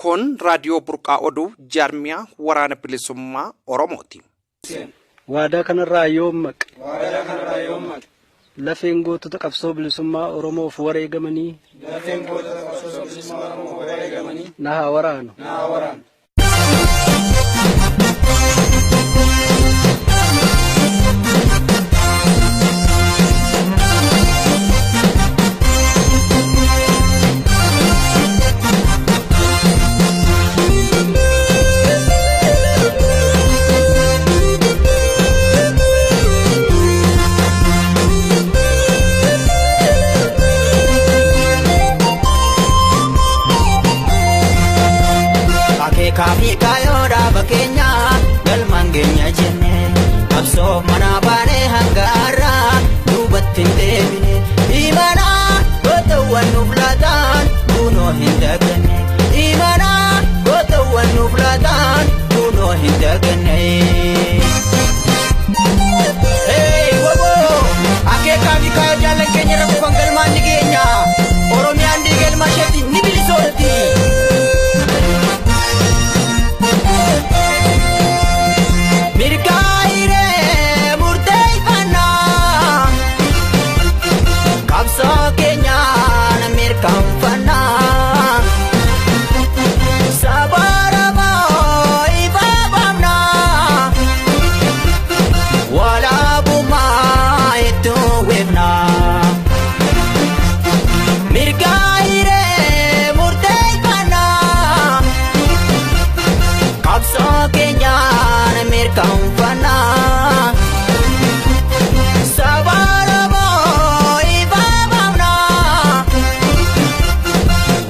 Kun raadiyoo Burqaa Oduu jaarmiyaa waraana bilisummaa Oromooti. Waadaa kanarraa yoom maqe? Lafeen gootota qabsoo bilisummaa Oromoof wareegamanii na haa waraanu. Akeekaa fi kaayyoo dhaaba keenyaa galmaan keenya jenne qabsoof mana baanee hanga har'aa duubatti hin deebine. Imanaa gootawwan nuuf laataan kunoo hin daganne. Imanaa gootawwan nuuf laataan kunoo hin daganne. Hey, woboo! Akeekaa fi kaayyoo jaallan keenya irra kufan galmaan ni geenya. Oromiyaan diigalma isheetti ni bilisoomti. Mirgaa'iree murteeffannaa qabsoo keenyaan mirkaanfannaa saba Oromoo ifa baafnaa walaabummaa itti uwwifnaa. Mirgaa'iree murteeffannaa qabsoo keenyaan mirkaanfannaa saba Oromoo ifa baafnaa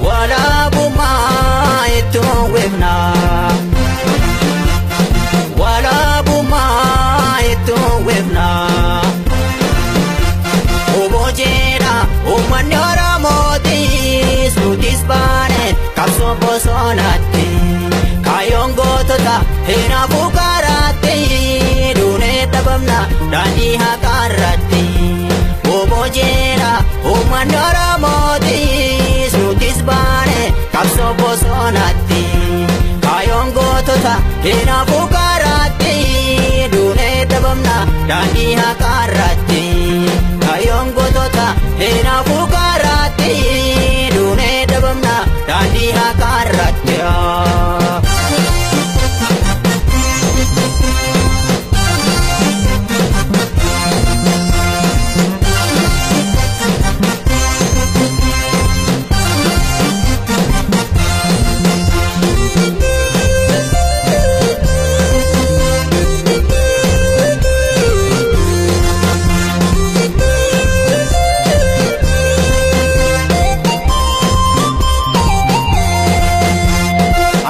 walaabummaa itti uwwifnaa walaabummaa itti uwwifnaa. Obojeedha uummanni Oromootis nutis baane qabsoo bosonaatti kaayyoon gootota hinaafuu karaatti duunee dhabamna daandii haqaarratti. Obojeedha uummanni Oromootis nutis baane qabsoo bosonaatti kaayyoon gootota hinaafuu karaatti duunee dhabamna daandii haqaarratti. Kaayyoon gootota hinaafuu karaatti duunee dhabamna daandii haqaarratti.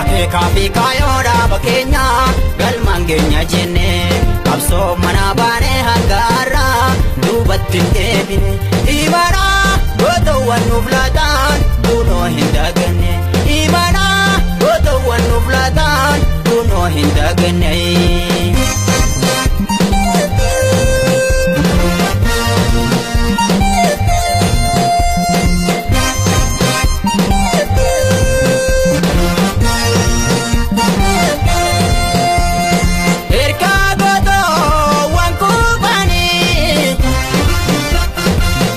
Akeekaa fi kaayyoo dhaaba keenyaa galmaan keenya jenne qabsoo mana baanee hanga har'aa duubatti hin deebine. Imanaa gootawwan nuuf laataan kunoo hin daganne. Imanaa gootawwan nuuf laataan kunoo hin daganne. Ergaa gootoowwan kufanii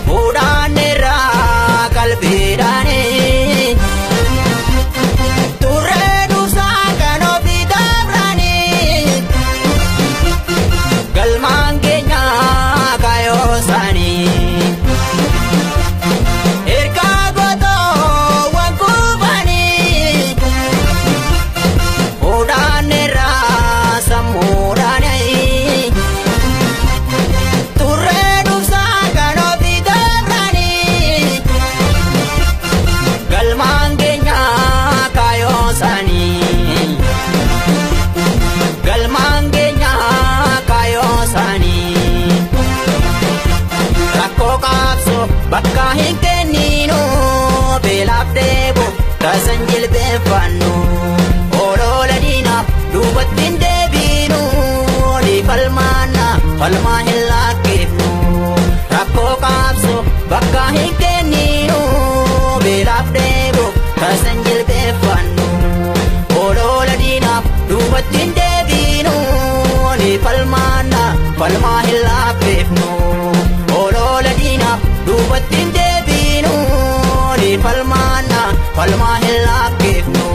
fuudhaanirraa qalbiidhaanii turree dhufsaa kan ofii dabranii galmaan keenya kaayyoo isaanii. Ergaa gootoowwan kufanii fuudhaanirraa sammuudhaanii turree dhufsaa kan ofii dabranii galmaan keenya kaayyoo isaanii. Galmaan keenya kaayyoo isaanii. Rakkoo qabsoo bakka hin kenninu beelaaf dheebu tasan jilbeenfannu oloola diinaaf duubatti hin deebinu ni falmaanna falmaa hin lakkifnu rakkoo qabsoo bakka hin kenninu beelaaf dheebu tasan jilbeenfannu hin lakkifnu.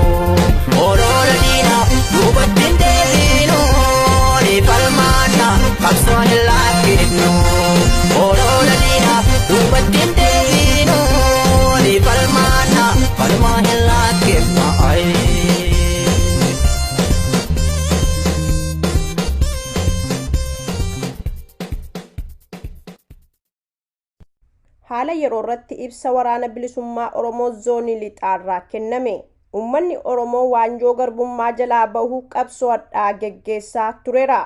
Olola diinaa duubatti hin deebinu. Ni falmaanna qabsoo hin lakkifnu. Olola diinaa duubatti hin deebinu. Ni falmaanna falmaa hin lakkifnu. Haala yeroo irratti ibsa Waraana Bilisummaa Oromoo Zoonii Lixaarraa kenname. Uummanni Oromoo waanjoo garbummaa jalaa bahuu qabsoo hadhaa geggeessaa tureera.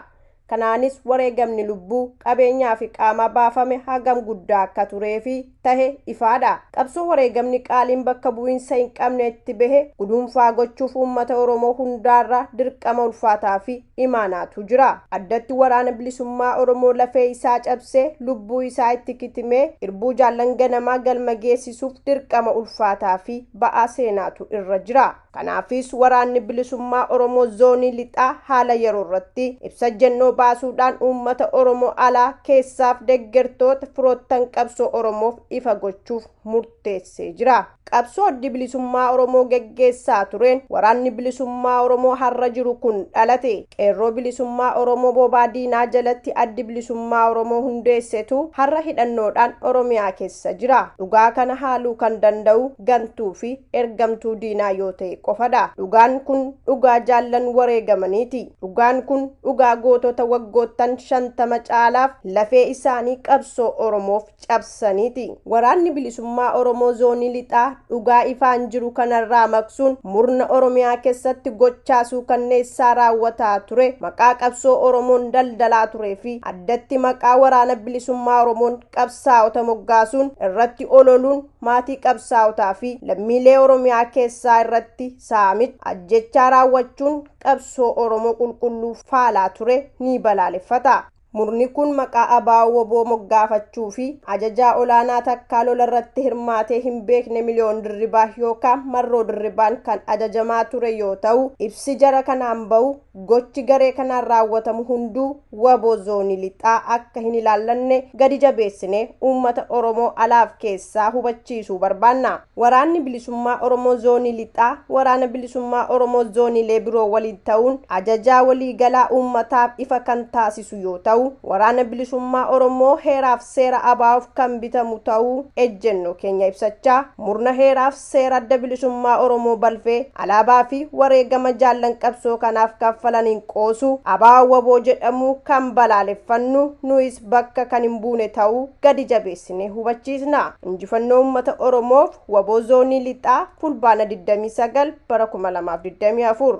Kanaanis wareegamni lubbuu, qabeenyaa fi qaamaa baafame hagam guddaa akka turee fi tahe ifaadha. Qabsoo wareegamni qaaliin bakka bu'iinsa hin qabne itti bahe guduunfaa gochuuf uummata Oromoo hundaarra dirqama ulfaataa fi imaanaatu jira. Addatti Waraana Bilisummaa Oromoo lafee isaa cabsee lubbuu isaa itti kitimee irbuu jaallan ganamaa galma geessisuuf dirqama ulfaataa fi ba'aa seenaatu irra jira. Kanaafis Waraanni Bilisummaa Oromoo Zoonii Lixaa haala yeroo irratti ibsa jennoo baasuudhaan uummata Oromoo alaa keessaaf deeggartoota firoottan qabsoo Oromoof ifa gochuuf murteessee jira. Qabsoo addi bilisummaa Oromoo geggeessaa tureen waraanni bilisummaa Oromoo har'a jiru kun dhalate. Qeerroo bilisummaa Oromoo bobaa diinaa jalatti addi bilisummaa Oromoo hundeessetu har'a hidhannoodhaan Oromiyaa keessa jira. Dhugaa kana haaluu kan danda'u gantuu fi ergamtuu diinaa yoo ta'e qofadha. Dhugaan kun dhugaa jaallan wareegamaniiti. Dhugaan kun dhugaa gootota waggoottan 50 caalaaf lafee isaanii qabsoo Oromoof cabsaniiti. Waraanni bilisummaa Oromoo Zoonii Lixaa dhugaa ifaan jiru kanarraa maqsuun murna Oromiyaa keessatti gochaa suukanneessaa raawwataa ture, maqaa qabsoo Oromoon daldalaa turee fi addatti maqaa Waraana Bilisummaa Oromoon qabsaa'ota moggaasuun irratti ololuun maatii qabsaa'otaa fi lammiilee Oromiyaa keessaa irratti saamicha ajjechaa raawwachuun qabsoo Oromoo qulqulluu faalaa ture ni balaaleffata. Murni kun maqaa ABO WBO moggaafachuu fi ajajaa olaanaa takkaa lola irratti hirmaatee hin beekne Miliyoon Dirribaa yookaan Marroo Dirribaan kan ajajamaa ture yoo ta'u, ibsi jara kanaan bahu gochi garee kanaan raawwatamu hunduu WBO Zoonii Lixaa akka hin ilaallanne gadi jabeessinee uummata Oromoo alaaf keessaa hubachiisuu barbaanna. Waraanni Bilisummaa Oromoo Zoonii Lixaa Waraana Bilisummaa Oromoo Zooniilee biroo waliin ta'uun ajajaa waliigalaa uummataaf ifa kan taasisu yoo ta'u, Waraana Bilisummaa Oromoo heeraaf seera ABO'f kan bitamu ta'uu ejjennoo keenya ibsachaa, murna heeraaf seera adda bilisummaa Oromoo balfee alaabaa fi wareegama jaallan qabsoo kanaaf kaffalaniin qoosu ABO WBO jedhamu kan balaaleffannu nuyis bakka kan hin buune ta'uu gadi jabeessinee hubachiisna. Injifannoo uummata Oromoof WBO Zoonii Lixaa, Fulbaana 29 bara 2024.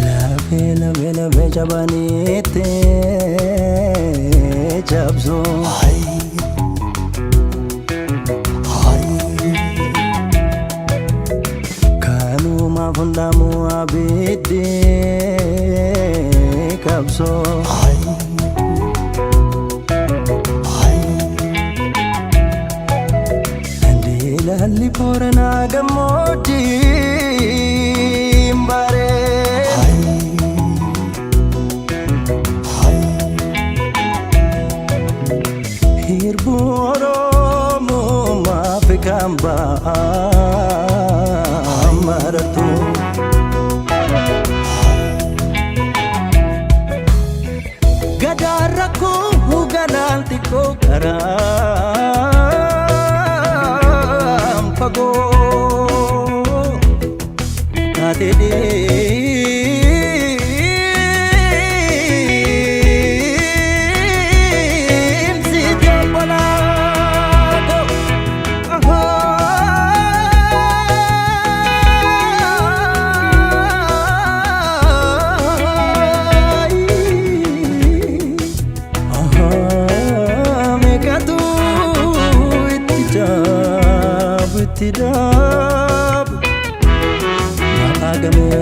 Lafee lafee lafee cabaniitti cabsu. Kanumaaf hundaamu abiddi qabsoo. Lalli Booranaa gammoojjiin baree. Hirbu Oromoo Afrikaan ba'aa maratu. Gadaa rakkoo galaan xiqqoo karaan fagoo taatee deemsite obbolaa koo. Meeqatu itti caabu itti dhaabu maqaa gamee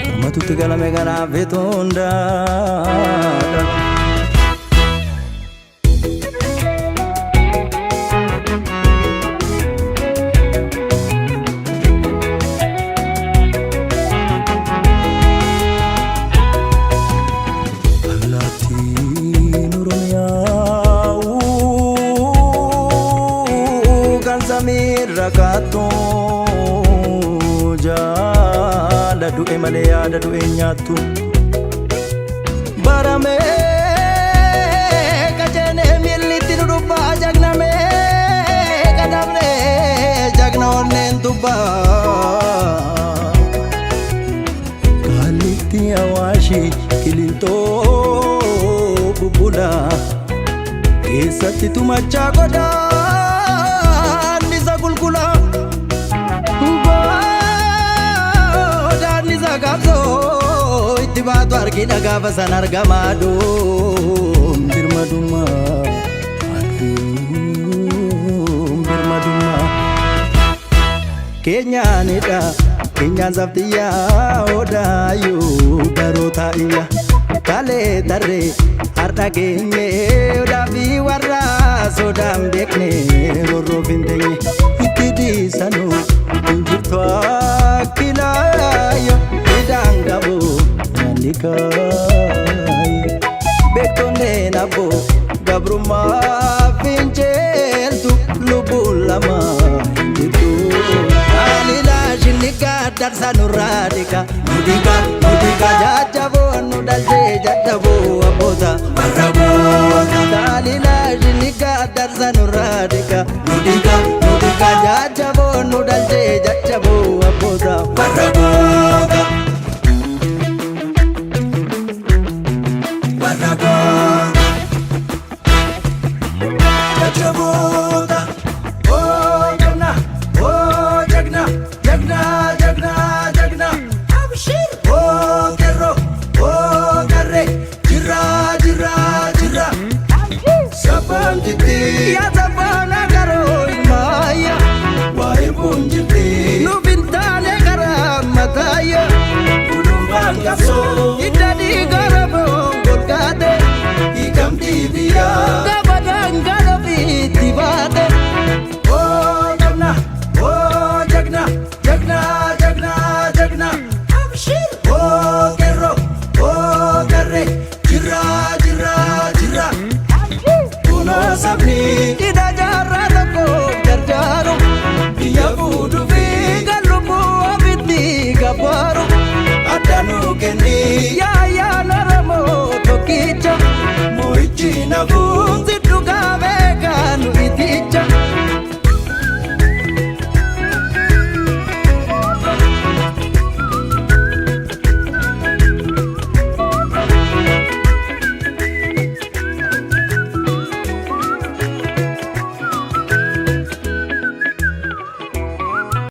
mormatu. Gidduutti galame kanaaf hundaa. Allaattiin Oromiyaa kan samiirra kaattu jaala du'e malee yaada du'e hin nyaattu. Baramee kajeenee miillitti nu dubbaa jagnamee kadhabnee jagna onneen dubbaa. Kallitti Awaashii Kilintoo bubbula keessatti tumachaa godaannisa gulgula godaannisa qabsoo itti baatu argina gaafa san argamaa doom birmadummaa aduun birmadummaa. Keenyaanidha keenyaan sabtiyyaa odaayyuu baroota iyya kalee tarree har'a geenye odaafi warra sodaan beekne rorroof hin teenye itti dhiisanu hin jirtu akkilaayyo hidhaan qabu nyaanni kaayo beektonneen abbo gabrummaa finceeltu lubbuun lama hin jirtu. Alila shinika darsa nurraa dhika nudika nudika jajjaboo nu dhalchee jajjaboo abboota warra goota. Alila shinika darsa nurraa dhika nudika nudika jajjaboo nu dhalchee jajjaboo abboota warra goota. Warra goota. Jajjaboota. Oh jagna, oh jagna, jagna, jagna, jagna. Abshir. Oh kerro, oh karre, jira, jira, jira. Sabaan jirti. Yaa sabaan agaroo ilmaaya. Waa'ee buun jirti. Nuuf hin taane karaa mataaya. Gulumbaan qabsoo. Hidda dhiiga Oromoo golgaate. Hiikamtii biyyaa. Gaafa daangaa ofiitti baate. Oh jagna, oh jagna, jagna, jagna, jagna. Abshir. Oh kerro, oh karre, jira, jira, jira. Kunoo sabni hidha jaarraa tokko gargaaru. Biyya fuudhuu fi kan lubbuu ofitti gabbaaru.